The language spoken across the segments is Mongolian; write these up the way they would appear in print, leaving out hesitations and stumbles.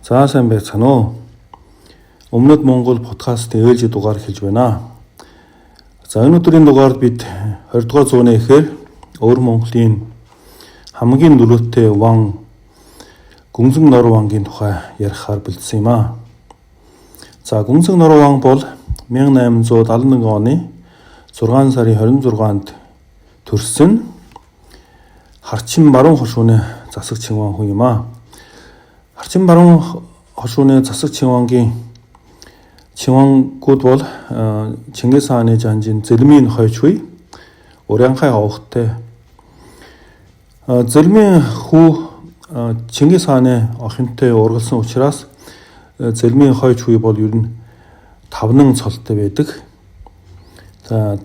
За сайн байцгаана уу? Өмнөд Монгол подкастын ээлжид дугаар эхэлж байна. За өнөөдрийн дугаард бид 20 дугаар зууны эхээр Өвөр Монголын хамгийн нөлөөтэй ван Гүнзэн Норвангийн тухай ярихаар бэлдсэн юм аа. За Гүнзэн Норван бол 1871 оны 6 сарын 26-нд төрсөн Харчин баруун хошууны засаг Чинван хүн юм аа. Харчин баруун хошууны засаг Чинвангийн Чинвангууд бол Чингис хааны жанжин Зэлмийн хойч үе Урянхай овогтой. Зэлмийн хүү Чингис хааны охинтой ургалсан учраас Зэлмийн хойч үе бол ер нь тавнан цолтой байдаг. За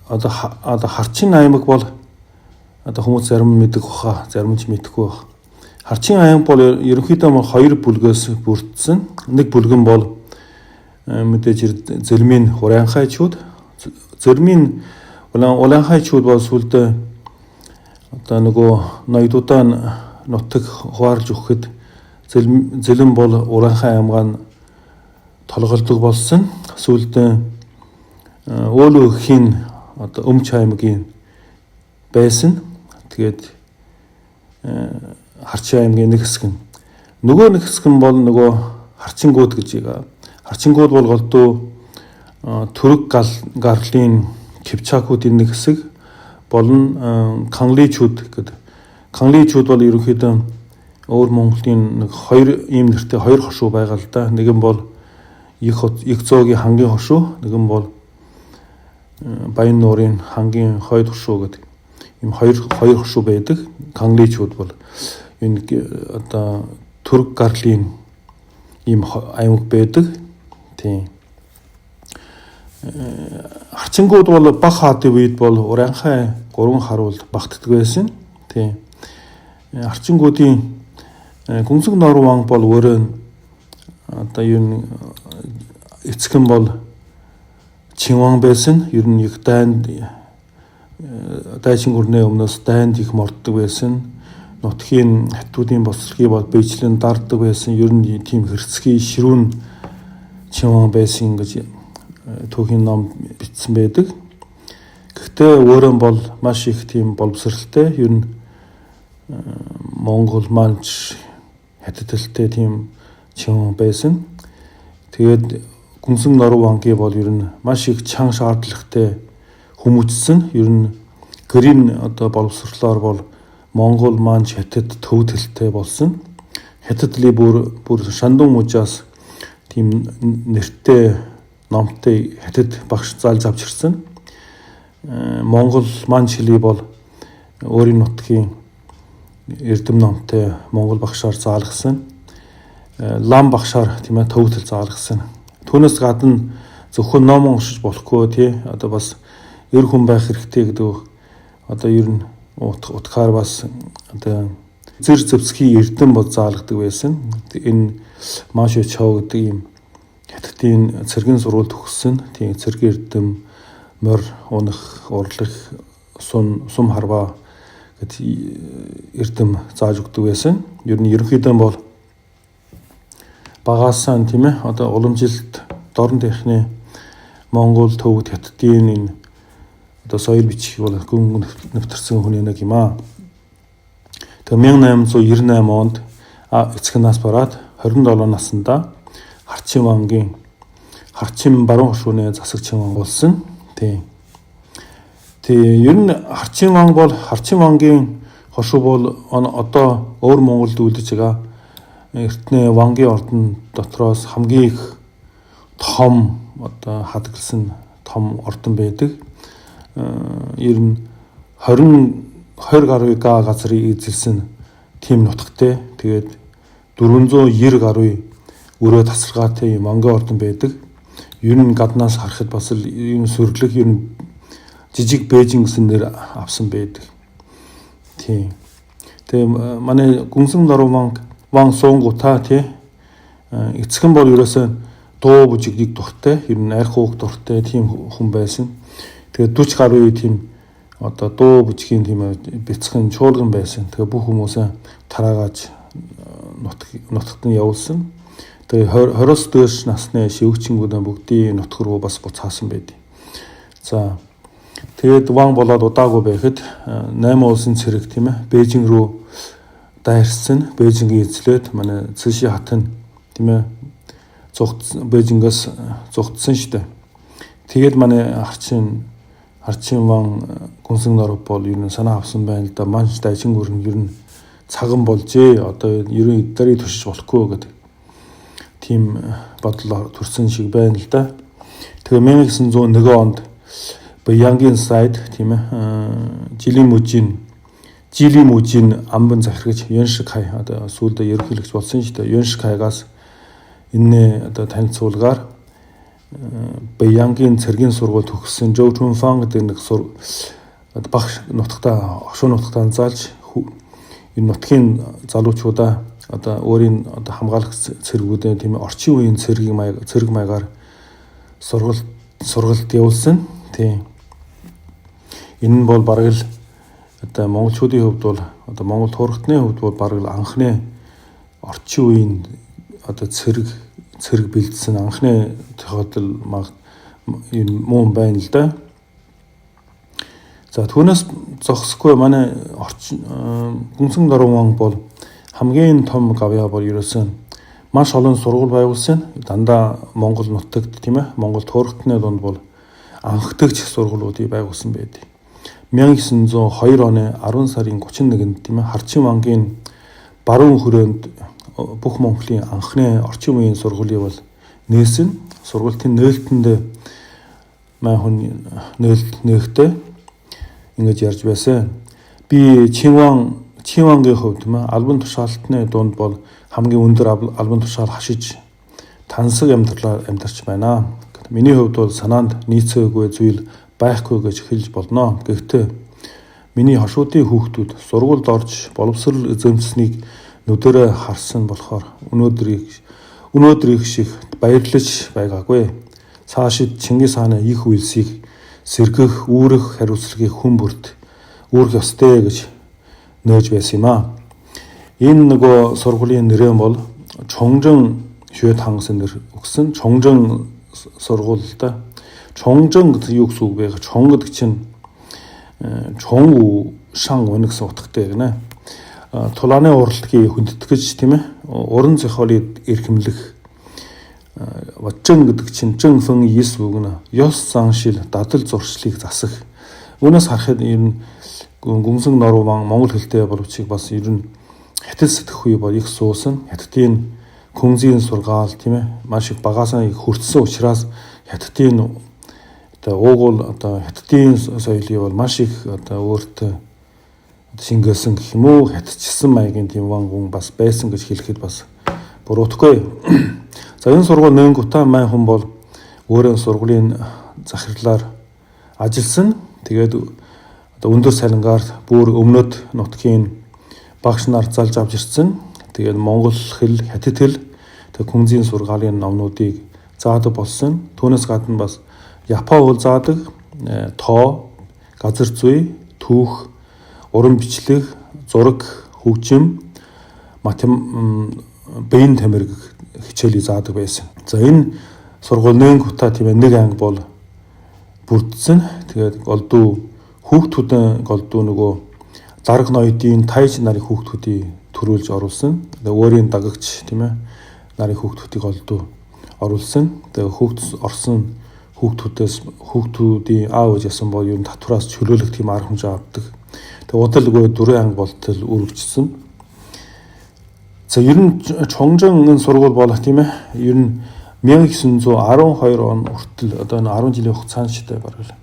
одоо Харчин аймаг бол одоо хүмүүс зарим мэддэг баха, зарим ч мэдэхгүй бах. Харчин аймаг бол ерөнхийдөө хоёр бүлгээс бүрдсэн. Нэг бүлэг нь бол мэдээж Зэлмийн Урянхайчууд, Зэлмийн Улаанхайчууд бол сүлдээ одоо нөгөө ноёдуудаа нутаг хуваарлж өгөхөд Зэлэн бол Ураанхай аймгаа нь толголдог болсон. Сүүлдээ Өөлөө хийн одоо Өмч аймгийн байсан. Тэгээд Харчин аймгийн нэг хэсэг нь. Нөгөө нэг хэсэг нь бол нөгөө Харчингууд гэж байгаа. Харчингууд бол голдуу Түрэг гарлын Кипчакуудын нэг хэсэг болон Канличууд гэдэг. Канличууд бол ерөнхийдөө Өвөр Монголын нэг хоёр ийм нэртэй хоёр хошуу байгаа л да. Нэг нь бол их зоогийн хангийн хошуу, нэг нь бол Баян нуурын хангийн хойд хошуу гэдэг ийм хоёр хошуу байдаг. Канличууд бол энэ одоо Түрэг гарлын ийм аймаг байдаг. Тийм. Харчингууд бол баг хаадын үед бол Ураанхай гурван харуул багтдаг байсан. Тийм. Харчингуудын Гүнзэг Норван бол өөрөө одоо юу эцэг нь бол Чинван байсан. Ер нь их дайнд дайчин гүрнээ өмнөөс дайнд их морддог байсан. Нутгийн хаттуудын бослогийг бол бийжлэн дарддаг байсан. Ер нь тийм хэрцгий ширүүн Чинван байсан гэж түүхийн ном бичсэн байдаг. Гэхдээ өөрөө бол маш их тийм боловсралтай. Ер нь Монгол манч хятад хэлтэй тийм Чинван байсан. Тэгээд Гүнзэн Норвангийн бол ер нь маш их чанга шаардлагатай хүмүүжсэн. Ер нь гэрийн одоо боловсрлоор бол Монгол манч хятад төв хэлтэй болсон. Хятад ли бүр Шандун мужаас тийм нэртэй номтой хятад багш заалж авч ирсэн. Монгол манч хэлийг бол өөрийн нутгийн эрдэм номтой монгол багшаар заалгасан. Лам багшаар тийм төв тел заалгасан. Түүнээс гадна зөвхөн ном уншиж болохгүй тий одоо бас эр хүн байх хэрэгтэй гэдэг одоо ер нь утгаар бас одоо зэр зэвсгийн эрдэм бол заалгадаг байсан. Энэ Машо Чао гэдэг ийм хятадын цэргийн сургууль төгссөн. Тийм цэргийн эрдэм морь унах, урлах, сум харваа гэд эрдэм зааж өгдөг байсан. Ер нь ерөнхийдөө бол багаасан тийм одоо уламжилт дорн техны Монгол төвд хятадын энэ одоо соёл бичгийг бол гүн нэвтэрсэн хүний нэг юм аа. Тэгээ 1898 онд эцэг нас бараад 27 наснда Харчин вангийн Харчин баруун хошууны засаг Чинван болсон. Тийм. Тэгээ ер нь Харчин ван бол Харчин вангийн хошуу бол одоо өөр Монголд үлдэж байгаа Эртний вангийн ордон дотроос хамгийн их том одоо хадгалсан том ордон байдаг. Ер нь 20 гаруй га газрыг эзэлсэн тийм нутагтай. Тэгээд 490 гаруй өрөө тасаргаатай юм вангийн ордон байдаг. Ер нь гаднаас харахад бас л юм сүрлэг ер нь жижиг Бээжин гэсэн нэр авсан байдаг. Тийм. Тэгээ манай Гүнзэн Норван ван суунгута тий эцэг нь бол ерөөсөө дуу бүжигдийг дуртай, ер нь арх уух дуртай тийм хүн байсан. Тэгээд 40 гаруй тийм одоо дуу бүжгийн тийм бяцхан чуулган байсан. Тэгээ бүх хүмүүсээ тараагааж нутагт нь явуулсан. Тэгээ 20-оос дээш насны шивгчингүүдээ бүгдийн нутг руу бас буцаасан байдаг. За тэгээд ван болоод удаагүй байхад 8 улсын цэрэг тийм ээ Бээжин рүү дайрсан. Бээжингийн эзлээд манай Цэши хат нь тийм ээ Бээжингээс зугтсан шүү дээ. Тэгээд манай Харчин ван Гүнсэн норов бол ер нь санаа авсан байна л да. Манч дайчин гүрэн ер нь цаган болжээ. Одоо ер нь эдгээрийг туршиж болохгүй гэдэг тийм бодол төрсэн шиг байна л да. Тэгээ 1901 онд Бянгийн сайд тийм ээ Жилийн мужийн амбан захирагч Юншикай одоо сүүлдээ ерөнхийлөгч болсон шүү дээ. Юншикайгаас энэний одоо танилцуулгаар Бянгийн цэргийн сургууль төгссөн Жоо Чүнфан гэдэг нэг багш нутагтаа хошуу нутагтаа заалж энэ нутгийн залуучуудаа одоо өөрийн одоо хамгаалах цэргүүдээ тийм орчин үеийн цэргийн маяг цэрэг маягаар сургалт явуулсан. Тийм. Энэ нь бол бараг л одоо монголчуудын хувьд бол одоо Монгол турагтны хувьд бол бараг л анхны орчин үеийн одоо цэрэг бэлдсэн анхны тохиолдол энэ муу байна л да. За түүнээс зогсохгүй манай орчин Гүнсэн Дорван бол хамгийн том гавьяа бол ерөөсөн маш олон сургууль байгуулсан. Дандаа Монгол нутагт тийм ээ Монгол турагтны дунд бол анхдагч сургуулиудыг байгуулсан байдаг. 1902 оны 10 сарын 31-нд тийм ээ Харчин вангийн баруун хүрээнд бүх Монголын анхны орчин үеийн сургуулийг бол нээсэн. Сургуулийн нээлтэнд мань хүн нээлт нээхдээ ингэж ярьж байсан. Би Чинвангийн хувьд тийм ээ албан тушаалтны дунд бол хамгийн өндөр албан тушаал хашиж тансаг амьдралаар амьдарч байна. Миний хувьд бол санаанд нийцээгүй зүйл байхгүй гэж хэлж болно. Гэхдээ миний хошуудын хүүхдүүд сургуульд орж боловсрол эзэмснийг нүдэрээ харсан болохоор өнөөдрийг шиг баярлаж байгаагүй. Цаашид Чингис хааны их үйлсийг сэргэх, үүрэх хариуцлагыг хүн бүрт үүрэх ёстой гэж нөөж байсан юм аа. Энэ нөгөө сургуулийн нэрэн бол Чонжин Швед хангасан нэр өгсөн. Чонжин сургууль л да. Чонжин гэдэг юу гэсэн үг бэ? Чон гэдэг чинь чон шан үн гэсэн утгатай гинэ. Тулааны урлагийг хүндэтгэж тийм ээ уран зохиолыг эрхэмлэх жин гэдэг чинь жин фэн ес үг нэ ёс заншил дадал зуршлыг засах. Үүнээс харахад ер нь Гүнсэн Норван монгол хэлтэй боловч бас ер нь хятад сэтгэх үе бол их суусан. Хятадын күнзийн сургаал тийм ээ маш их багаасаа их хүртсэн учраас хятадын одоо уугуул одоо хятадын соёлыг бол маш их одоо өөртөө шингээсэн гэх юм уу хятадчсан маягийн тийм ван гүн бас байсан гэж хэлэхэд бас буруутгүй. За энэ сургууль нээнгуутаа мань хүн бол өөрөө сургуулийн захирлаар ажилласан. Тэгээд одоо өндөр цалингаар бүр өмнөд нутгийн багш нар залж авч ирсэн. Тэгээд монгол хэл, хятад хэл, тэг күнзийн сургаалын номнуудыг заадаг болсон. Түүнээс гадна бас Япон хэл заадаг, тоо, газар зүй, түүх, уран бичлэг, зураг, хөгжим, бэйн тамир хичээлийг заадаг байсан. За энэ сургууль нээнгуутаа тийм нэг анги бол бүрдсэн. Тэгээд голдуу хүүхдүүдэн голдуу нөгөө дарга ноёдын тайж нарын хүүхдүүдийг төрүүлж оруулсан. Тэгээ өөрийн дагагч тийм ээ нарын хүүхдүүдийг голдуу оруулсан. Тэгээ хүүхд орсон хүүхдүүдээс хүүхдүүдийн аав ээж ясан бол ер нь татвараас чөлөөлөх тийм арга хэмжээ авдаг. Тэгээ удалгүй дөрвөн анги болтол үргэлжсэн. За ер нь Чонжин энэ сургууль болох тийм ээ ер нь 1912 он хүртэл одоо энэ 10 жилийн хугацаанд шидэ бараг л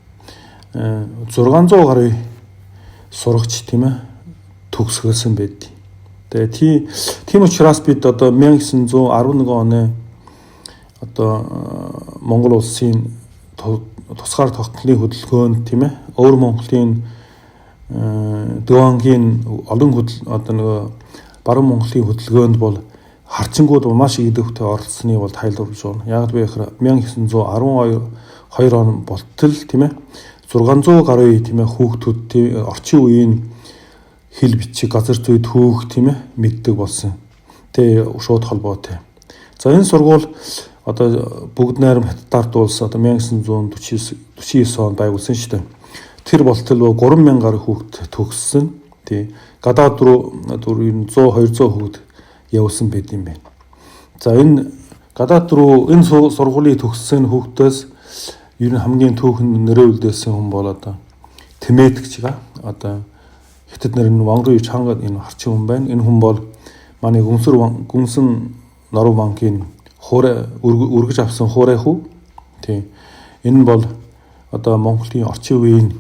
600 гаруй сурагч тийм ээ төгсгөлсөн байд. Тэгээ тийм учраас бид одоо 1911 оны одоо Монгол улсын тусгаар тогтнолын хөдөлгөөнд тийм ээ өвөр Монголын Дэвангийн олон хөдөл одоо нөгөө баруун Монголын хөдөлгөөнд бол харчингууд маш идэвхтэй оролцсоныг бол тайлбарлаж байна. Яг вэ гэхээр 1912 он болтол тийм ээ 600 гаруй тийм ээ хүүхдүүд орчин үеийн хэл бичиг, газар зүй түүх тийм ээ мэддэг болсон. Тэгээ шууд холбоотой. За, энэ сургууль одоо бүгд найрам Хятадаар дуулсан одоо 1949 онд байгуулсан шүү дээ. Тэр болтол 3000 гаруй хүүхэд төгссөн. Тий. Гадаад руу 100 200 хүүхэд явуулсан байт юм байна. За, энэ гадаад руу энэ сургуулийн төгссөн хүүхдээс ер нь хамгийн түүхэн нэрээ үлдээсэн хүн бол одоо Тэмэт гэж байгаа. Одоо хятад нэр нь Ван Руй Чанга, энэ харчин хүн байна. Энэ хүн бол манай Гүнсэн Норов банкын хуурай өргөж авсан хуурай хүү. Тийм. Энэ бол одоо Монголын орчин үеийн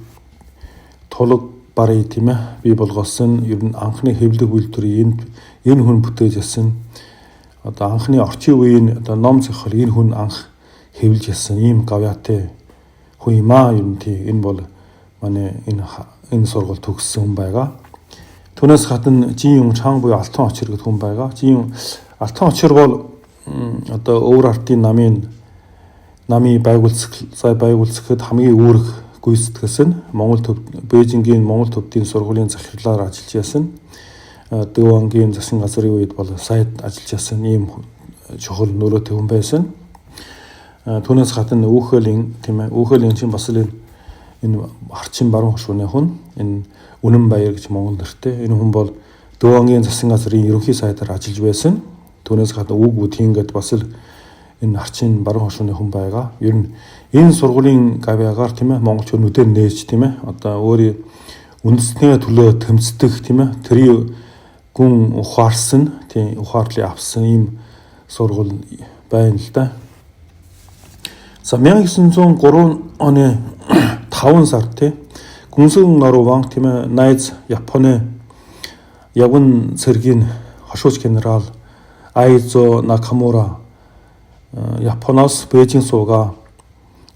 тулаг барыг, тийм ээ, бий болгосон, ер нь анхны хэвлэх үйлдвэрийг энэ хүн бүтээж ясан. Одоо анхны орчин үеийн одоо ном зохиол энэ хүн анх хэвлэж ясан ийм гавьяатай хүн юм аа, ер нь тий. Энэ бол манай энэ сургууль төгссөн хүн байгаа. Түүнээс гадна Жин Юн Чан буюу Алтан очир гэдэг хүн байгаа. Жин Алтан очир бол одоо өвөр артын намын байгуулцахад хамгийн үүрэг гүйцэтгэсэн, Монгол төв, Бээжингийн Монгол төвдийн сургуулийн захирлаар ажиллаж байсан. Дэвангийн засгийн газрын үед бол сайд ажиллаж байсан ийм чухал нөлөөтэй хүн байсан. Түүнээс гадна Үүхэлийн, тийм ээ, Үүхэлийн чинь бас л энэ харчин баруун хошууны хүн, энэ Үнэн Баяр гэж монгол нэртэй. Энэ хүн бол Дэвангийн засгийн газрын ерөнхий сайдаар ажиллаж байсан. Түүнээс гадна Үг Бүдхийн гээд бас л энэ харчин баруун хошууны хүн байгаа. Ер нь энэ сургуулийн гавьяагаар, тийм ээ, монголчууд нүдээр нээж, тийм ээ, одоо өөрийн үндэстний төлөө тэмцдэг, тийм ээ, тэрийг гүн ухаарсан, тийм, ухаарлыг авсан ийм сургууль байна л да. За, 1903 оны 5 сард, тий, Гүнсэн Норов, тийм ээ, найз Японы явган цэргийн хошууч генерал Айзо Накамура Японоос Бээжин суугаа,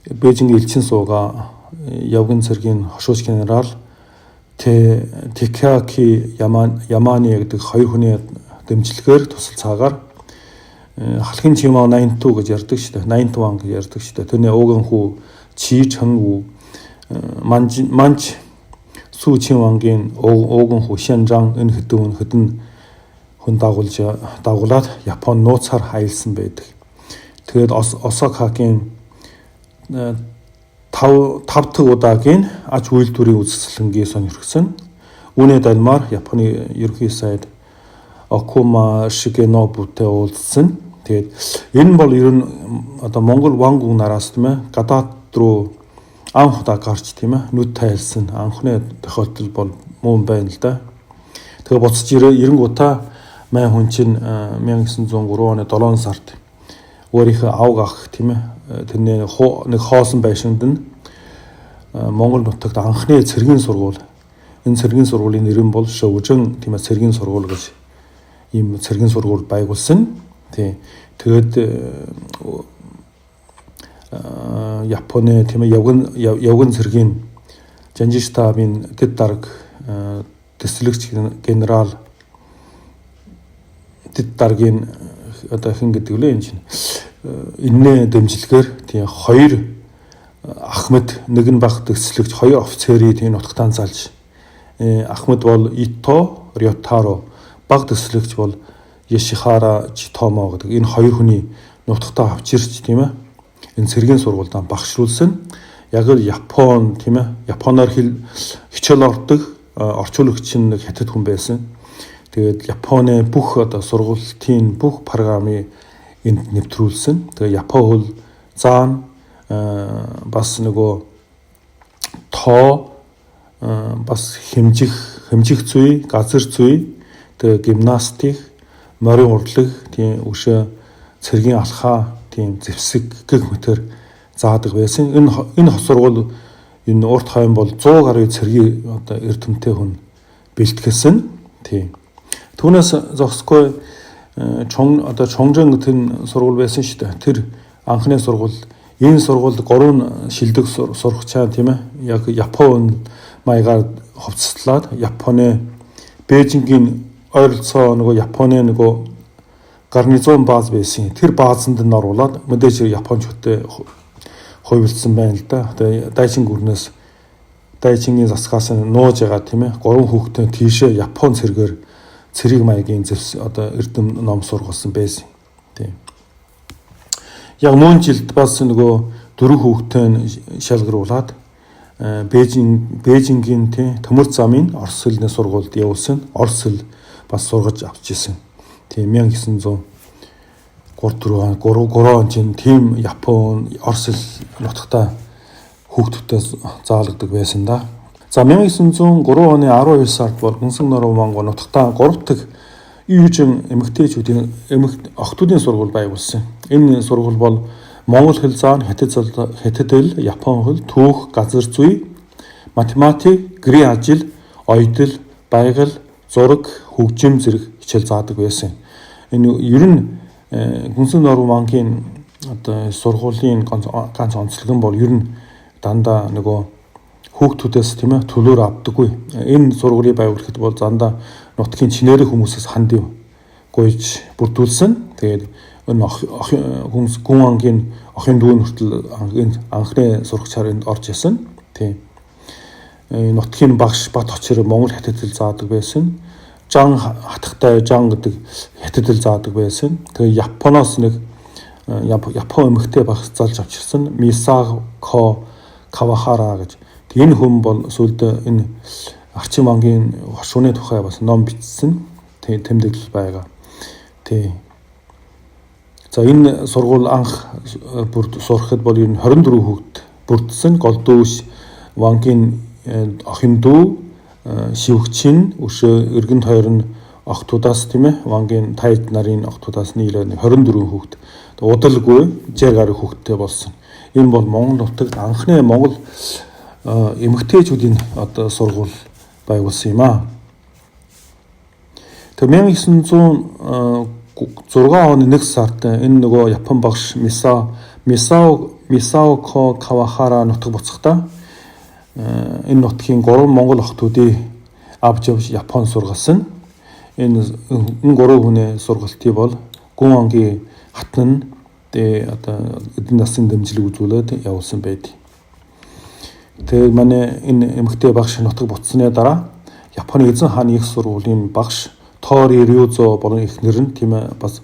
Бээжингийн элчин суугаа явган цэргийн хошууч генерал Тэ Тикаки Ямани гэдэг хоёр хүний дэмжлэгээр, тусалцаагаар Халахын Чимаа 82 гэж ярьдаг шүү дээ. 91 гэж ярьдаг шүү дээ. Тэрний ууган хүү Чи Чан Манж Манж Сүү Чин вангийн ууган хүү Шэнжан, энэ хэдэн хүн дагуулад Япон нууцаар аялсан байдаг. Тэгээд Осакагийн тав дахь удаагийн ач үйлдвэрийн үзэсгэлэнгийн сонирхсон. Үүний далмаар Японы ерөнхий сайд Окума Шигенобутэй уулзсан. Тэгээд энэ бол ер нь одоо Монгол вангүн нараас, тийм ээ, гадаад руу анх удаа гарч, тийм ээ, нүд тайлсан анхны тохиолдол бол мөн байна л да. Тэгээ буцаж ирэнгуутаа мань хүн чинь 1903 оны 7 сард өөрийнхөө авг ах, тийм ээ, тэрний нэг хоосон байшинд нь Монгол нутагт анхны цэргийн сургууль, энэ цэргийн сургуулийн нэр нь бол Шөвжин, тийм ээ, цэргийн сургууль гэж ийм цэргийн сургууль байгуулсан. Тийм. Тэгээд Японы, тийм ээ, явган цэргийн Жанжин штабын дэд дарга тэслэгч генерал дэд даргын одоо хэн гэдэг лээ энэ чинь энэний дэмжлэгээр, тийм, хоёр Ахмад, нэг нь баг тэслэгч, хоёр офицерийг, тийм, нутагтаан залж, Ахмад бол Ито Рётаро, баг тэслэгч бол Яшихара Читомо гэдэг энэ хоёр хүний нутагтаа авчирч, тийм ээ, энэ цэргийн сургуульдаа багшлуулсан. Яг л Япон, тийм ээ, Японоор хэл хичээл ордог орчуулагч нь нэг хятад хүн байсан. Тэгээд Японы бүх одоо сургуулийн бүх програмыг энд нэвтрүүлсэн. Тэгээ Япон хөл заана, бас нөгөө тоо, бас хэмжих зүй, газар зүй, тэгээ гимнастик, морин урлаг, тийм, өшөө цэргийн алхаа, тийм, зэвсэг гэх мэтэр заадаг байсан. Энэ сургууль энэ урт хойн бол 100 гаруй цэргийн одоо эрдэмтэй хүн бэлтгэсэн. Тийм. Түүнээс зогсохгүй чон одоо Чонжин гэдэг сургууль байсан шүү дээ. Тэр анхны сургууль, энэ сургуульд гурван шилдэг сурагчаа, тийм ээ, яг Япон маягаар хувцаслаад Японы Бээжингийн ойролцоо нөгөө Японы нөгөө гарнизон бааз байсан. Тэр баазанд нь оруулаад мэдээж Япончуудтай хувилдсан байна л да. Тэгээ дайчин гүрнээс, дайчингийн засгаас нууж байгаа, тийм ээ, гурван хүүхдээ тийшээ Япон цэргээр цэрэг маягийн зэвс одоо эрдэм ном сургуулсан байсан. Тийм. Яг мөн жилд бас нөгөө дөрөв хүүхдээ шалгаруулад Бээжингийн тий төмөр замын орос хэлний сургуульд явуулсан. Орос хэл бас сургаж авч исэн. Тийм 1903 4 он 3 он чинь тийм Япон орос хэл нутагта хүүхдүүдээ заалгадаг байсан да. За 1903 оны 12 сард бол Гүнсэн норов Монгол нутагта 3 дахь Юужин эмэгтэйчүүдийн охтуудын сургууль байгуулсан. Энэ сургууль бол монгол хэл заана, хятад хэл, япон хэл, түүх, газар зүй, математик, гэрийн ажил, оёдол, байгаль, зураг, хөгжим зэрэг хичээл заадаг байсан. Энэ ер нь Гүнсэн норов мангийн одоо сургуулийн ганц онцлог нь бол ер нь дандаа нөгөө хүүхдүүдээс тийм ээ төлөөр авдаггүй. Энэ сургуулийг байгуулахад бол дандаа нутгийн чинээрэх хүмүүсээс ханд гуйж бүрдүүлсэн. Тэгээд энэ хүмүүс гүн ангийн охин дүү хүртэл энэ анхны сурагчаар энд орж исэн. Тийм. Нутгийн багш Бат Очир монгол хятад хэл заадаг байсан. Жан хатагтай Жан гэдэг хятад хэл заадаг байсан. Тэгээ Японоос нэг Япон эмэгтэй багш залж авчирсан. Мисако Кавахара гэж. Энэ хүн бол сүүлд энэ Арчин мангийн хошууны тухай бас ном бичсэн. Тэмдэглэл байгаа. Тий. За энэ сургууль анх бүрд сурахад бол ер нь 24 хүүхэд бүрдсэн. Голдуу Вангийн охин дүү, шивгчин, өшөө эргэн тойрон охтуудаас тийм ээ Вангийн тайд нарын охтуудаас нийлээ 24 хүүхэд удалгүй 60 гаруй хүүхэдтэй болсон. Энэ бол Монгол нутагт анхны Монгол эмэгтэйчүүдийн одоо сургууль байгуулсан юм аа. Тэр 1906 оны 1 сард энэ нөгөө Япон багш Мисаоко Кавахара нутаг буцахдаа энэ нутгийн 3 монгол охтуудыг авч явж Япон сургалсан. Энэ 3 хүний сургалтыг бол Гүн ангийн хатан нь одоо эдэн насын дэмжлэг үзүүлээд явуулсан байдаг. Тэгээд манай энэ эмэгтэй багш нутаг буцсаны дараа Японы эзэн хааны их сургуулийн багш Тори Рюзо болон эхнэр нь тийм ээ бас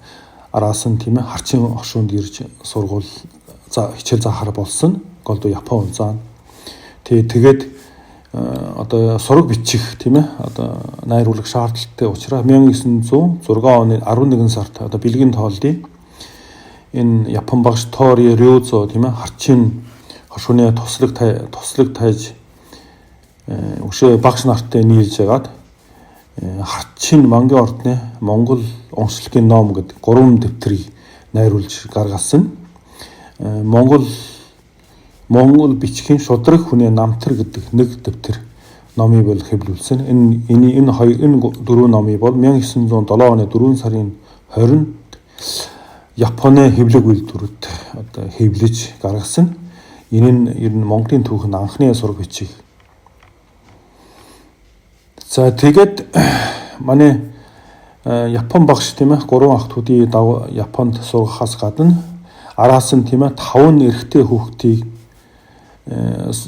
араас нь тийм ээ харчин хошуунд ирж сургууль за хичээл заахаар болсон. Голдуу Япон заана. Тэгээд одоо сураг бичих тийм ээ одоо найруулах шаардлагатай учраас 1906 оны 11 сард одоо бэлгийн тооллын энэ Япон багш Тори Рюзо тийм ээ харчин хошууны туслаг тайж өшөө багш нартай нийлж ягаад харчин мангийн ордны Монгол уншлагын ном гэдэг 3 дэвтрийг найруулж гаргасан. Монгол бичгийн шудраг хүний намтар гэдэг нэг дэвтэр номыг бол хэвлүүлсэн. Энэ энэ хоёр энэ дөрвөн номыг бол 1907 оны 4 сарын 20-нд Японы хэвлэг үйлдвэрүүд одоо хэвлэж гаргасан. Энэ нь ер нь Монголын түүхэнд анхны сураг бичиг. За тэгээд манай Япон багш тийм ээ 3 ах төдий Японд сургахаас гадна араас нь тийм ээ 5 эрэгтэй хүүхдийг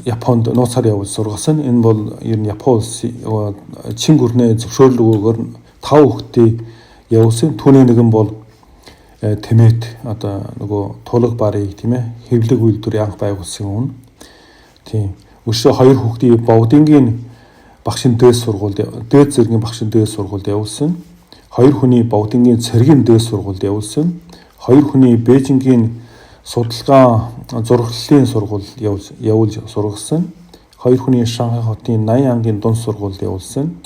Японд нууцаар явуулж сургасан. Энэ бол ер нь Япон улсын чин гүрнээ зөвшөөрлөгөөр 5 хүүхдийг явуулсан. Түүний нэгэн бол Тэмэт одоо нөгөө тулаг барыг тийм ээ хэвлэг үйлдвэр анх байгуулсан хүн. Тийм. Өшөө хоёр хүүхдийг Богдынгийн багшин дээд сургуульд дээд зэргийн багшин дээд сургуульд явуулсан. Хоёр хүний Богдынгийн цэргийн дээд сургуульд явуулсан. Хоёр хүний Бээжингийн судалгаа зураглалын сургууль явуулж сургасан. Хоёр хүний Шанхай хотын 80 ангийн дунд сургуульд явуулсан.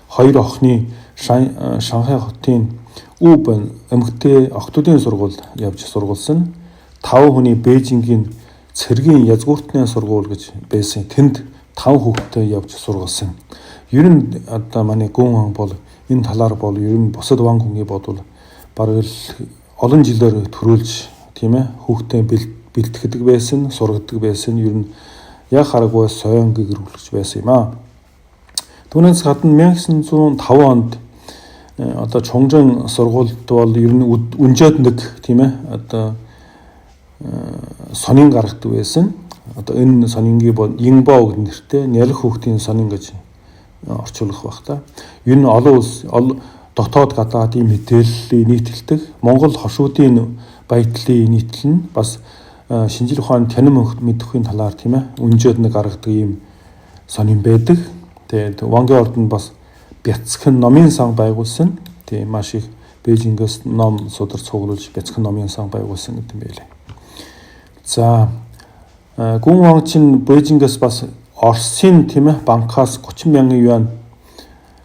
Хоёр охины Шанхай хотын Үб эмэгтэй охтуудын сургуульд явж сургуулсан. 5 хүний Бээжингийн цэргийн язгууртны сургууль гэж байсан. Тэнд 5 хүүхэдтэй явж сургалсан. Ер нь одоо манай гүн хан бол энэ талаар бол ер нь бусад ван хүнгийн бодвол бараг л олон жилээр төрүүлж тийм ээ хүүхдээ бэлтгэдэг байсан, сургадаг байсан. Ер нь яг хараггүй соён гэрүүлж байсан юм аа. Түүнээс гадна 1905 онд одоо Чунжин сургуульд бол ер нь үнжээд нэг тийм ээ одоо сонин гаргадаг байсан. Одоо энэ сонингийн бол Инбо гэдэг нэртэй нялх хүүхдийн сонин гэж орчуулах байх та. Ер нь олон улс дотоод гадаадын мэдээллийг нийтэлдэг. Монгол хошуудын Баятлын нийтлэл нь бас шинжлэх ухааны танин мэдэхүйн талаар, тийм ээ, үнжээд нэг гаргадаг ийм сонин байдаг. Тэгээд Вангийн ордонд бас Бяцхан номын сан байгуулсан. Тийм, маш их Бээжингээс ном судар цуглуулж Бяцхан номын сан байгуулсан гэдэг юм байлээ. За, Гүн Ван чинь Бээжингээс бас Оросын, тийм ээ, банкаас 30 мянган юань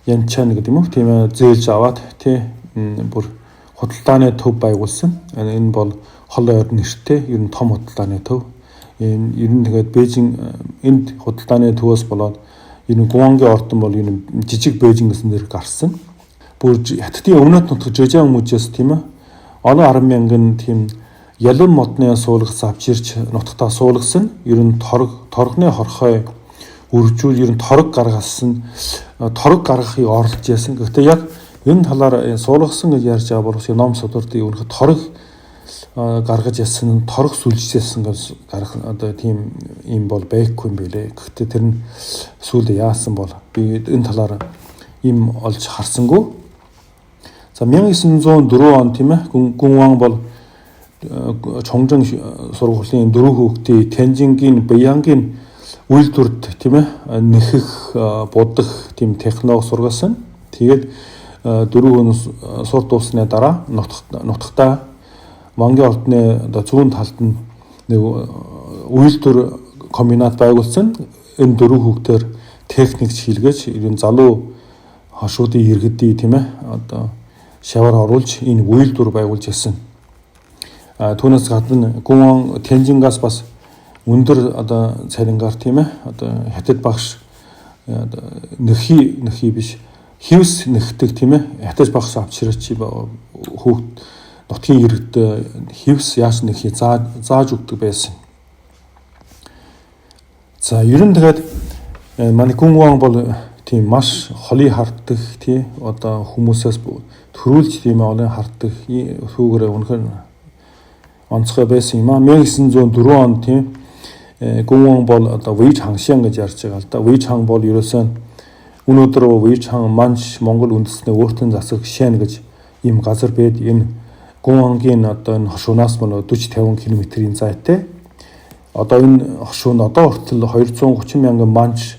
янчан гэдэг юм уу, тийм ээ, зээлж аваад, тий, бүр худалдааны төв байгуулсан. Энэ бол хол ойр нэртэй ер нь том худалдааны төв. Энэ ер нь тэгээд Бээжин энд худалдааны төвөөс болоод ер нь Гуангийн ордон бол ер нь жижиг Бээжин гэсэн нэр гарсан. Бүр Хятадын өмнөд нутаг Жэжан хүмүүжээс, тийм ээ, олон 10 мянган тийм ялан модны суулгас авчирч нутагтаа суулгасан. Ер нь торог, торгоны хорхой үржүүл ер нь торог гаргасан, торог гаргахыг оролдож яасан. Гэхдээ яг энэ талаар суулгасан гэж ярьж байгаа бол ном судард ерөнхий торог гаргаж ясан, торог сүлжсэн гэж гаргах одоо тийм юм бол байхгүй юм билэ. Гэхдээ тэр нь сүүлд яасан бол би энэ талаар им олж харсангүй. За, 1904 он, тийм ээ, Гүнван бол Чонжин сургуулийн дөрвөн хүүхдийн Тянжингийн Баянгийн үйлдвэрт, тийм ээ, нэхэх, будах тийм технологи сургасан. Тэгээд дөрвөн хүн сур дууссаны дараа нутагтаа Вангийн ордны одоо зүүн талд нь нэг үйлдвэр комбинат байгуулсан. Энэ дөрвөн хүүхдээр техникч хийлгэж ер нь залуу хошуудын иргэдийг, тийм ээ, одоо шавар оруулж энэ үйлдвэр байгуулж ясан. А түүнээс гадна Гүн Тянжингаас бас өндөр одоо цалингаар, тийм ээ, одоо хятад багш одоо нөхи нөхи биш, хевс нөхдөг, тийм ээ, хятад багш авчирч хүүхд нутгийн иргэд хевс яаж нөхий зааж өгдөг байсан. За, ер нь тэгээд манай Гүнван бол тийм маш холыг харддаг, тий, одоо хүмүүсээс төрүүлж, тийм олон харддаг хүүгээрээ үнэхээр онцгой байсан юм а. 1904 он, тийм, Гүнван бол одоо Вэж ханшин гэж ярьж байгаа л да. Вэж хан бол ерөөсөө өнөөдөр Вэж хан Манж Монгол үндэсний өөртөө засаг шэн гэж ийм газар байд. Энэ Гүнвангийн одоо энэ хошуунаас мөн 40 50 км-ийн зайтай. Одоо энэ хошуун одоо хүртэл 230 мянган Манж,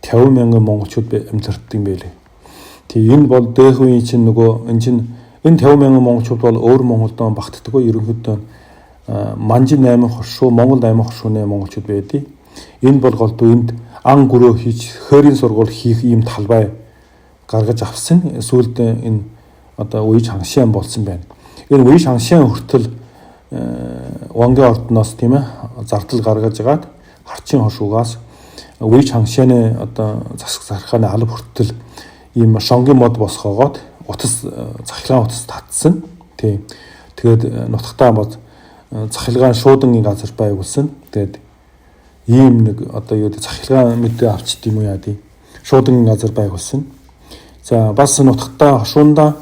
50 мянган монголчууд амьдардаг юм байлээ. Тэгээ энэ бол дэх үеийн чинь нөгөө энэ чинь энэ 50 мянган монголчууд бол өөр Монголдоо багтдаггүй, ерөнхийдөө Манжин 8 хошуу, Монгол 8 хошууны монголчууд байдیں۔ Энэ бол голдуу энд ан гөрөө хийж хөөрийн сургууль хийх ийм талбай гаргаж авсан. Сүүлд энэ одоо үе ханшаан болсон байна. Энэ үе ханшаан хүртэл Вангийн ордноос, тийм ээ, зардал гаргаж агаад харчин хошуугаас үе ханшааны одоо засаг зархааны алба хүртэл ийм шонгийн мод босгоогоод утас захилгаан утас татсан. Тийм. Тэгээд нутагтаа бод захилгаан шуудангийн газар байгуулсан. Тэгээд ийм нэг одоо юу гэдэг захилгаан мэдээ авчт юм уу яа дий. Шуудангийн газар байгуулсан. За, бас нутагтаа хошуунда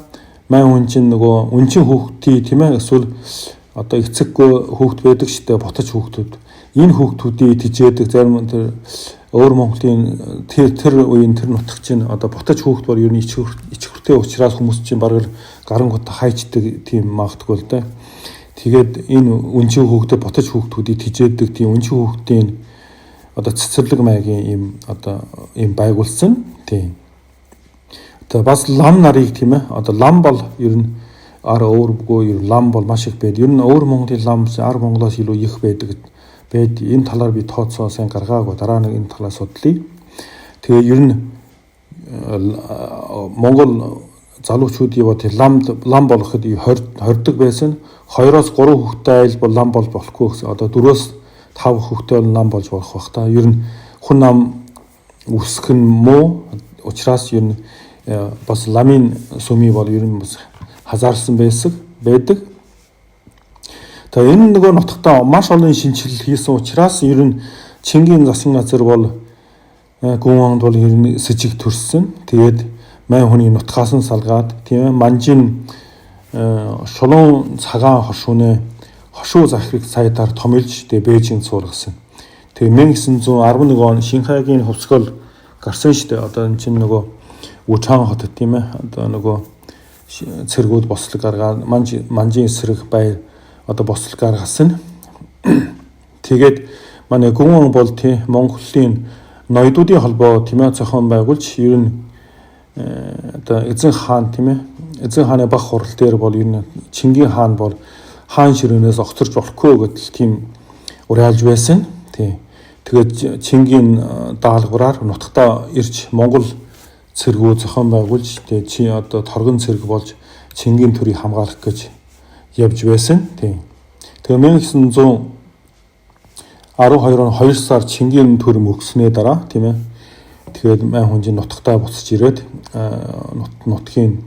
мань хүн чинь нөгөө үнчин хүүхдийн, тийм ээ, эсвэл одоо эцэггүй хүүхд байдаг штэ, ботож хүүхдүүд. Энэ хүүхдүүдийг тижээдэг зарим тэр өөр Монголын тэр үеийн тэр нутаг чинь одоо ботож хүүхд бол ер нь ичхүртэй учраас хүмүүс чинь бараг гаран гут хайчдаг тийм магадгүй л дээ. Тэгээд энэ үнчин хүүхдэд ботож хүүхдүүдийг тижээдэг тийм үнчин хүүхдийн одоо цэцэрлэг маягийн ийм одоо ийм байгуулсан. Тийм. Одоо бас лам нарыг, тийм ээ, одоо лам бол ер нь ар өөргүй ер лам бол маш их байд. Ер нь өөр Монголын лам ар Монголоос илүү их байдаг байд. Энэ талаар би тооцоо сайн гаргаагүй. Дараа нэг энэ талаар судлая. Тэгээ ер нь Монгол залуучуудын бод лам болоход хордог байсан. 2-оос 3 хүүхэдтэй айл бол лам бол болохгүй гэсэн. Одоо 4-өөс 5 хүүхэдтэй бол лам болж болох бах та. Ер нь хүн нам өсөх нь муу учраас ер нь бас ламын сүмий бол ер нь бас хазаарсан байсан байдаг. Тэгээ энэ нөгөө нутагтаа маш олон шинжилэл хийсэн учраас ер нь Чингийн засгийн газар бол Гүнванд бол ер нь сэжиг төрсөн. Тэгээд мань хүний нутгаас нь салгаад, тийм ээ, Манжин шулуун цагаан хошууны хошуу захираг сайдаар томилж тэгээ Бээжинд суулгасан. Тэгээ 1911 он Шинхайгийн хувьсгал гарсан шүү дээ. Одоо энэ чинь нөгөө Үчан хотод, тийм ээ, одоо нөгөө цэргүүд бослог гаргаад Манжин эсрэг бай одоо бослог гаргасан. Тэгээд манай Гүнван бол тий Монголын ноёдуудын холбоо тийм ээ зохион байгуулж ер нь одоо эзэн хаан тийм ээ эзэн хааны баг хурал дээр бол ер нь Чингийн хаан бол хаан ширээнээс огцорч болохгүй гэдэл тийм уриалж байсан. Тий. Тэгээд Чингийн даалгавраар нутагтаа ирж Монгол цэргүү зохион байгуулж тэгээд чи одоо торгон цэрэг болж Чингийн төрийг хамгаалах гэж явж байсан. Тий. Тэгээ 1912 он 2 сар Чингийн төр мөхснээ дараа тийм ээ. Тэгээд мань хүн чинь нутагтаа буцаж ирээд нутгийн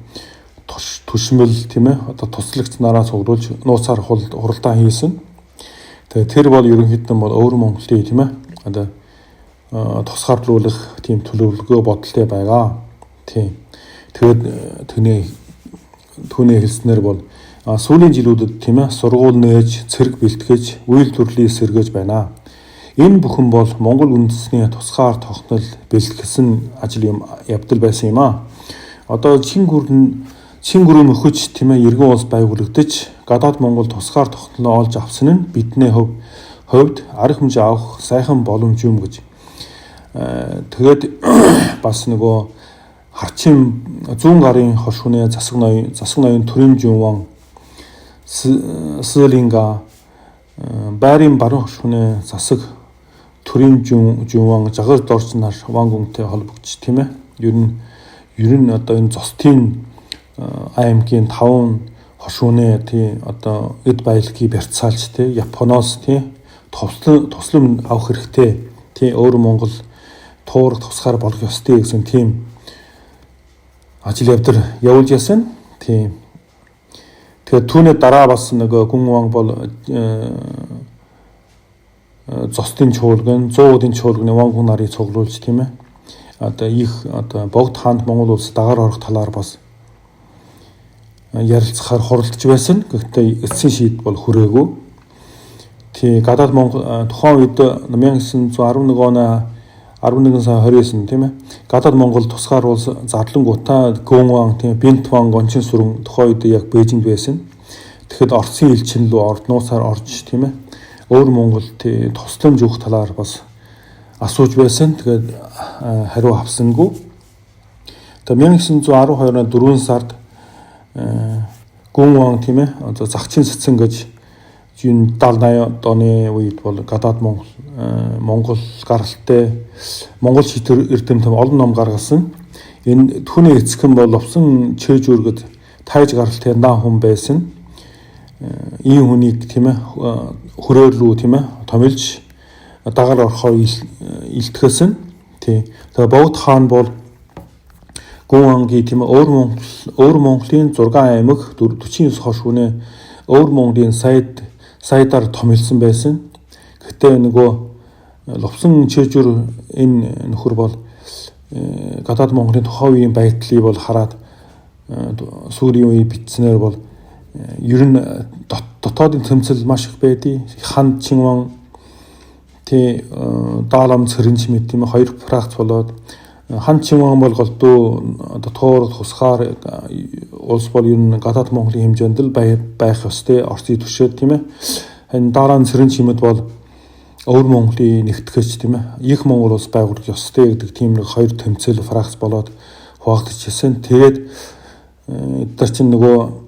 түшмэл тийм ээ одоо туслагч нараа цуглуулж нууцаар хуралдаан хийсэн. Тэгээд тэр бол ерөнхийдөө бол өвөр Монголын тийм ээ одоо тусгаарлуулах тийм төлөвлөгөө бодолтой байгаа. Тийм. Тэгээд түүний хэлснээр бол сүүлийн жилүүдэд тийм ээ сургууль нээж, цэрэг бэлтгэж, үйлдвэрлэлийг сэргээж байна. Энэ бүхэн бол Монгол үндэсний тусгаар тогтнол бэлтгэсэн ажил юм явдал байсан юм аа. Одоо чин гүрэн мөхөж тийм ээ иргэн улс байгуулагдаж, гадаад Монгол тусгаар тогтнолоо олж авсан нь бидний хувьд арга хэмжээ авах сайхан боломж юм гэж. Тэгээд бас нөгөө харчин зүүн гарын хошгоны засаг ноён төрийн жинван Сэлинга байрын баруун хошгоны засаг төрийн жинван жагар дорж нар ван гүнтэй холбогдож тийм ээ. Ер нь одоо энэ зостын аймгийн 5 хошгоны тий одоо эд баялагийг барьцаалж тий Японоос тий туслам авах хэрэгтэй тий өөр Монгол туурах тусгаар болох ёстой гэсэн тийм ажил явдал явуулж ясан. Тийм. Тэгэхээр түүний дараа бас нөгөө Гүнван бол зостын чуулган, 100-уудын чуулганы ван гүн нарыг цуглуулж тийм ээ. Одоо их одоо богд хаанд Монгол улс дагаар орох талаар бас ярилцахаар хуралдаж байсан. Гэхдээ эцсийн шийд бол хүрээгүй. Тий гадаад Монгол тухайн үед 1911 оны 11 сарын 29 тийм ээ. Гадаад Монгол тусгаар улс задлангуудаа Гүнван тийм Бинтван Гончин сүрэн тухайн үед яг Бээжинд байсан. Тэгэхэд Оросын элчин лүү орднуусаар орж тийм ээ. Өөр Монгол тий тусламж өгөх талаар бас асууж байсан. Тэгээд хариу авсангүй. Тэгээд 1912 оны 4 сард Гүнван тийм ээ одоо загчин цэцэн гэж энэ 70 80 оны үед бол гадаад Монгол гаралтай Монгол шийдвэр эрдэмтэн олон ном гаргасан. Энэ түүний эцэг нь бол Лувсан Чэжүр гэд тайж гаралтай наан хүн байсан. Ийм хүнийг тийм ээ хөрөөр рүү тийм ээ томилж дагаар орохоор илтгэсэн. Тий. Тэгээ Богд хаан бол Гүнвангийн тийм ээ өөр Монголын 6 аймаг 49 хошгоны өөр Монголын сайдаар томилсон байсан. Гэхдээ нөгөө Лувсан Чэжүр энэ нөхөр бол гадаад Монголын тухайн үеийн байдлыг бол хараад сүүлийн үеийн бичснээр бол ер нь дотоодын тэмцэл маш их байдیں۔ Хан Чинван тий даалам цэрэнч мэт тийм хоёр фракц болоод Хан Чинван бол голдуу одоо туур тусгаар улс бол ер нь гадаад Монголын хэмжээнд л байх ёстой Оросыг төшөөд тийм ээ. Харин дараа нь цэрэн чимэд бол өвөр Монголын нэгтгэж тийм ээ. Их Монгол улс байгуулах ёстой гэдэг тийм нэг хоёр тэмцэл фракц болоод хуваагдчихсан. Тэгээд эдгээр чинь нөгөө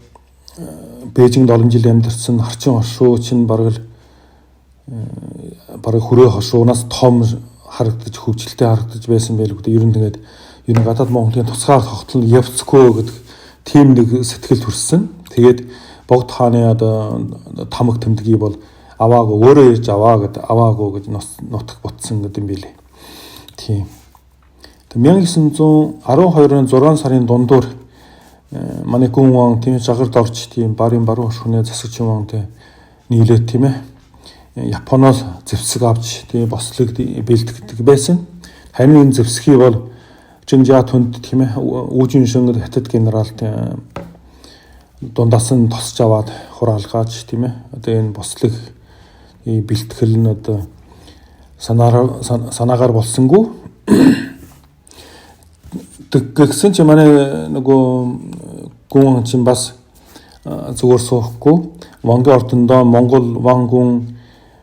Бээжинд олон жил амьдарсан харчин хошуу чинь бараг хүрээ хошуунаас том харагдаж хөгжилтэй харагдаж байсан байлгүй дээ. Ер нь тэгээд ер нь гадаад Монголын тусгаар тогтнол явцгүй гэдэг тийм нэг сэтгэл төрсөн. Тэгээд Богд хааны одоо тамаг тэмдгийг бол аваагүй өөрөө ирж аваа гэд аваагүй гэж нутаг ботсон гэдэг юм билээ. Тийм. 1912 оны 6 сарын дундуур манай Гүнван тийм жагард орч тийм барын баруун хошгоны засаг чимван тийм нийлээд тийм ээ Японоос зэвсэг авч тийм бослог бэлтгэдэг байсан. Харин энэ зэвсгийг бол Жинжа түнд тийм ээ Үүжин шөнгөд хятад генерал тийм дундаас нь тосч аваад хураалгааж тийм ээ одоо энэ бослог бэлтгэл нь одоо санаагаар болсонгүй. Тэгсэн чи манай нөгөө Гүнван чинь бас зүгээр суухгүй Вангийн ордондоо Монгол вангун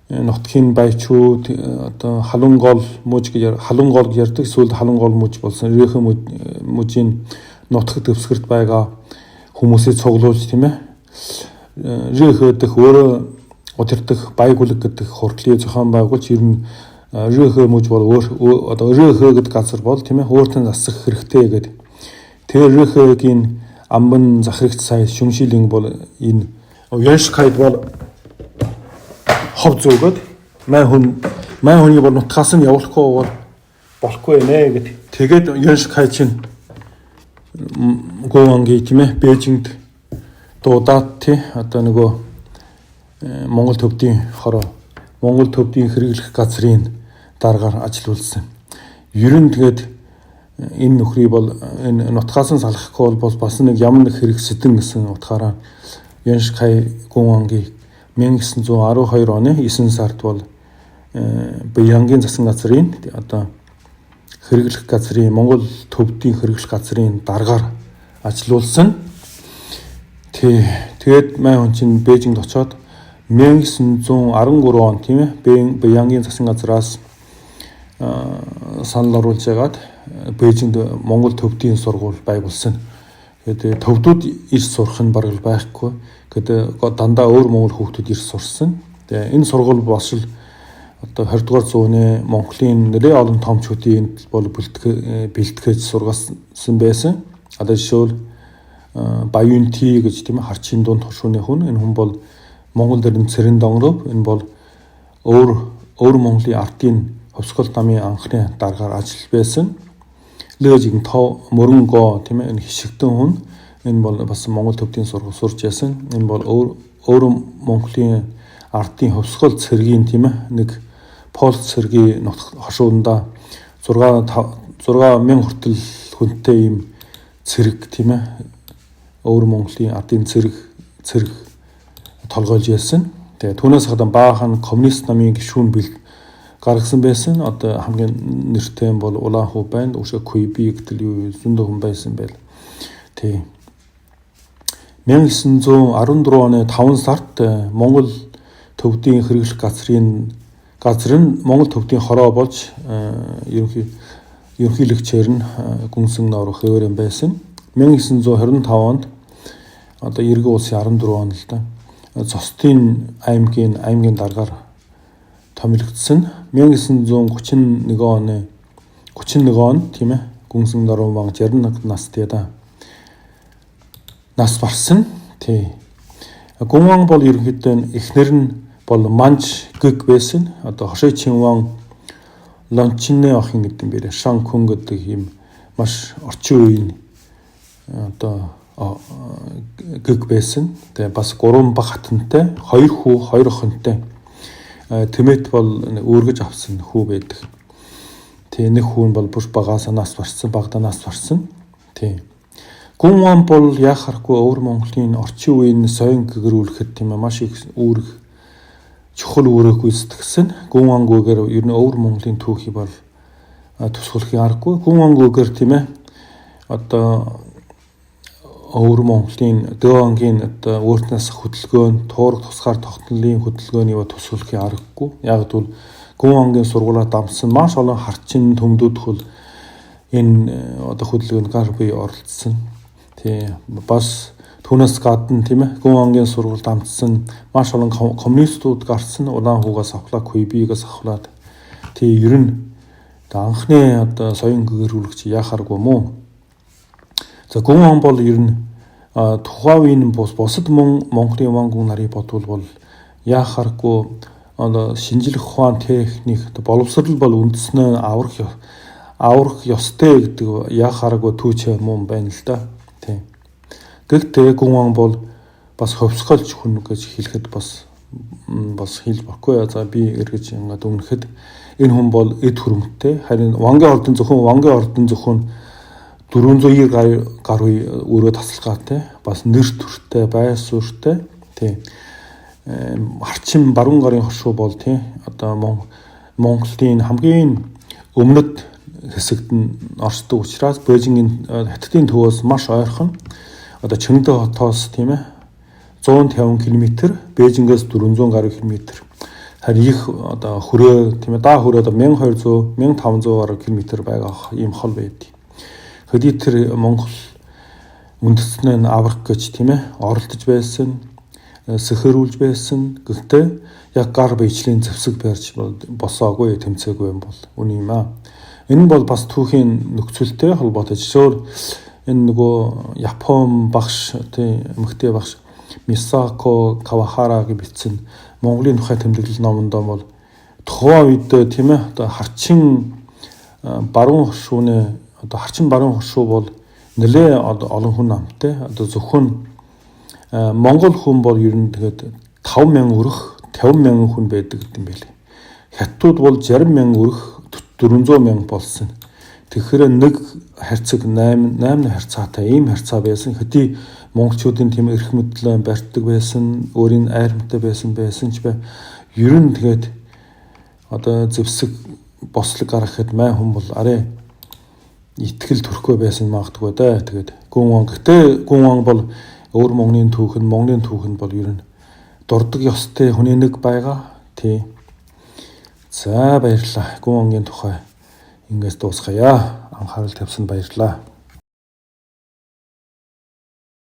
нутгийн баячууд одоо халуун гол мужи гэж халуун гол гэж ярьдаг. Сүүлд халуун гол мужи болсон. Рехэ мужийн нутаг дэвсгэрт байгаа хүмүүсийг цуглуулж тийм ээ. Рехэ дэх өөрөө удирдах Байгүлэг гэдэг хурдлын зохион байгуулж ер нь Рехэ мужи бол өөр одоо Рехэ гэдэг газар бол тийм ээ өөртөө засах хэрэгтэй гэдэг. Тэр Рехегийн амбан захирагч сая Шүмшилэн бол энэ Яншкайд бол хов зөөгөөд мань хүний бол нутгаас нь явуулахгүй бол болохгүй нэ гэд. Тэгээд Яншкай чинь Гуанги тийм ээ Бээжинд дуудаад тий одоо нөгөө Монгол төвдийн хороо Монгол төвдийн хэрэглэх газрын даргаар ажилуулсан. Ер нь тэгээд энэ нөхрийг бол энэ нутгаас нь салгахгүй бол бас нэг ямар нэг хэрэг сэтэн гэсэн утгаараа Яншкай Гуанги 1912 оны 9 сард бол Бянгийн засан газрын одоо хэрэглэх газрын Монгол төвдийн хэрэглэх газрын даргаар ажилуулсан. Тэгээд мань хүн чинь Бээжинд очоод 1913 он тийм ээ Бянгийн засан газраас санал оруулж ягаад Бээжинд Монгол төвдийн сургууль байгуулсан. Тэгээд төвдүүд ирс сурах нь бараг байхгүй. Тэгээд дандаа өөр монгол хүүхдүүд ирс сурсан. Тэгээд энэ сургууль бас л одоо 20 дугаар зууны Монголын нэлээ олон томчуудын энд бол бэлтгэж сургасан байсан. Одоо жишээл Баян Ти гэж тийм ээ харчин дунд хошууны хүн. Энэ хүн бол Монгол дэрэн Цэрэн Донгоров. Энэ бол өөр Монголын ардын Хувьсгал намын анхны даргаар ажил байсан. Лэжиг тав мөрөнгөө тийм ээ энэ хишигтэн хүн. Энэ бол бас Монгол төвдийн сургууль сурч байсан. Энэ бол өөр Монголын ардын хувьсгал цэргийн тийм ээ нэг пол цэргийн нутг хошуунда 6 мянга хүртэл хүнтэй ийм цэрэг тийм ээ өөр Монголын ардын цэрэг толгойлж яасан. Тэгээ түүнээс гадна баахан коммунист намын гишүүн бил гаргасан байсан. Одоо хамгийн нэртэй нь бол Улаан хүү байна. Өшөө Куйби гэтэл юу зөндөө хүн байсан байл. Тий. 1914 оны 5 сард Монгол төвдийн хэрэглэх газар нь Монгол төвдийн хороо болж ерөнхийлөгчээр нь Гүнсэн Норов хэвээрэн байсан. 1925 онд одоо Иргэн улсын 14 он л да. Цостын аймгийн даргаар томилогдсон. 1931 оны 31 онд тийм ээ Гүнсэн Норов ван 61 настай да. Нас барсан. Тий. Гүнван бол ерөнхийдөө эхнэр нь бол Манж гэг байсан. Одоо Хошой Чинван Лончинэ охин гэдэг юм бэрэ. Шан Күн гэдэг ийм маш орчин үеийн одоо гэг байсан. Тэгээ бас 3 баг хатантай, 2 хүү, 2 охинтой. Тэмэт бол үүргэж авсан хүү байдаг. Тэгээ нэг хүү нь бол бүр багаасаа нас барсан, багадаа нас барсан. Тий. Гүнван бол яхахгүй өвөр Монголын орчин үеийн соён гэгрүүлэхэд тийм ээ маш их үүрэг чухал үүрэг гүйцэтгсэн. Гүнвангүйгээр ер нь өвөр Монголын түүхийг бол тусгалахын аргагүй. Гүнвангүйгээр тийм ээ одоо өвөр Монголын Дөөангийн одоо өөртнөөс хөдөлгөөн, туурга тусгаар тогтнолын хөдөлгөөний тусгалахын аргагүй. Яг гэвэл Гүнвангийн сургуулаа дамжсан маш олон харчин төмдүүд хөл энэ одоо хөдөлгөөнд гар бие оролцсон. Тий бас түүнээс гадна тийм ээ Гүнвангийн сургууль дамжсан маш олон коммунистууд гарсан. Улаан хүүгээс авхлаа, Куйбигээс авхлаад тий ер нь анхны одоо соён гэгэрүүлэгч яхааргүй мó. За Гүнван бол ер нь тухайн үеийн бусад мөн Монголын вангун нарыг бодвол бол яхааргүй одоо шинжлэх ухаан техник боловсрол бол үндснээ аврах ёстой гэдэг яхааргүй түүч юм байна л да. Тийм. Гэхдээ Гүнван бол бас хувьсгалч хүн гэж хэлэхэд бас хэлж болохгүй. За би эргэж ингээд өмнөхөд энэ хүн бол эд хөрөнгөтэй. Харин Вангийн ордон зөвхөн 490 гаруй өрөө тасалгаатай, бас нэр төртэй, байр суурьтай. Тийм. Харчин баруун гарын хошуу бол тийм одоо Монголын хамгийн өмнөд хэсэгт нь оршдог учраас Бээжингийн хятадын төвөөс маш ойрхон одоо Чэнгдэ хотоос тийм ээ 150 км, Бээжингээс 400 гаруй км. Харин их одоо хөрөө, тийм ээ, даа хөрөө одоо 1200, 1500 гаруй км байгаа ийм хол байдаг. Хэдий тэр Монгол үндэстнээ нь аврах гэж, тийм ээ, оролдож байсан, сэхэрүүлж байсан. Гэхдээ яг гар биечлэлийн зэвсэг барьж босоогүй, тэмцээгүй юм бол үнэн юм аа. Энэ бол бас түүхийн нөхцөлтэй холбоотой. Жишээвэл энэ нөгөө Япон багш, тийм, эмэгтэй багш Мисако Кавахарагийн бичсэн Монголын тухай тэмдэглэл номондоо бол тухайн үед, тийм ээ, одоо харчин баруун хошууны одоо харчин баруун хошуу бол нэлээ олон хүн амтай, одоо зөвхөн монгол хүн бол ер нь тэгээд 5000 өрөх 50,000 хүн байдаг гэдэг юм байлээ. Хятадууд бол 60,000 өрөх 400,000 болсон. Тэгэхээр нэг харьцаг 8 8 харьцаатай ийм харьцаа байсан. Хэдий монголчуудын тийм эрх мэдлээ барьдаг байсан, өөрийн айрмтай байсан ч бай. Ер нь тэгээд одоо зэвсэг бослог гаргахад май хүн бол арай итгэл төрөхгүй байсан магадгүй дээ. Тэгээд Гүн ван, гэхдээ Гүн ван бол өвөр Монголын түүхэн, Монголын түүхэнд бол ер нь дурдаг ёстой хүний нэг байгаа. Тий. За, баярлалаа. Гүн вангийн тухай ингээс дуусгая. Анхаарал тавьсанд баярлалаа.